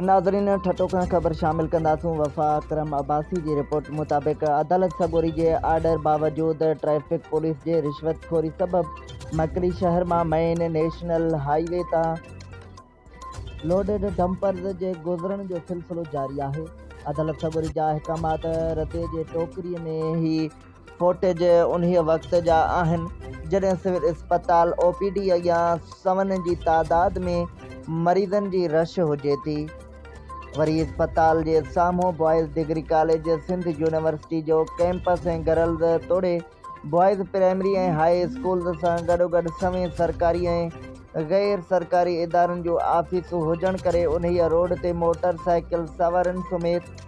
ناظرين ٺٽو کان خبر شامل ڪنداسون وفا اڪرم عباسي جي رپورٽ مطابق عدالت سڳوري جي آرڊر باوجود ٽريفڪ پوليس جي رشوت خوري سبب مڪلي شهر مان مين نيشنل هائي وي تان لوڊيڊ ڊمپرز جي گذرڻ جو سلسلو جاري آهي عدالت سڳوري جا احڪامات رتي جي ٽوڪري ۾ هي فوٽيج انهيء وقت جا آهن، جڏهن سول اسپتال او پي ڊي اڳيان سون جي تعداد ۾ مريضن جي رش هجي ٿي. وري اسپتال جي سامهون boys degree college, Sindh university جو ڪئمپس ۽ گرلز توڙي بوائز پرائمري ۽ هاء اسڪولز سان گڏوگڏ سوين سرڪاري ۽ غير سرڪاري ادارن جون آفيسون هجڻ ڪري انهيء روڊ تي موٽر سائيڪل سوارن سميت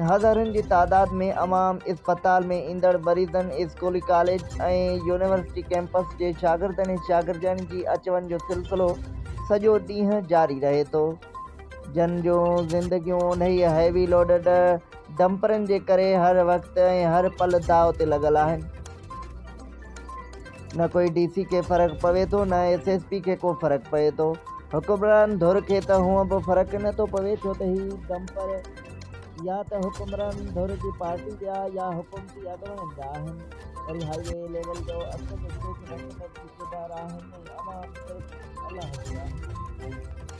هزارن جي تعداد ۾ عوام، اسپتال ۾ ايندڙ مريضن، اسڪولي ڪاليج ۽ يونيورسٽي ڪئمپس جي شاگردن ۽ شاگردياڻين جي اچ وڃ جو سلسلو سڄو ڏينهن جاري رهي ٿو. جن جون زندگيون انهيء هيوي لوڊڊ ڊمپرن جي ڪري هر وقت ۽ هر پل داء تي لڳل آهن. نه ڪوئي ڊي سي کي فرق پوي ٿو نه ايس ايس پي کي ڪو فرق پوي ٿو. حڪمران ڌر کي ته هونء به فرق نه ٿو پوي ڇو ته هي ڊمپر يا ته حڪمران ڌر جي پارٽي جا يا حڪومتي اڳواڻن جا آهن. وري هائي وي ليول جو اثر رسوخ رکندڙ ٺيڪيدار آهن ۽ عوام صرف الله جو آهي.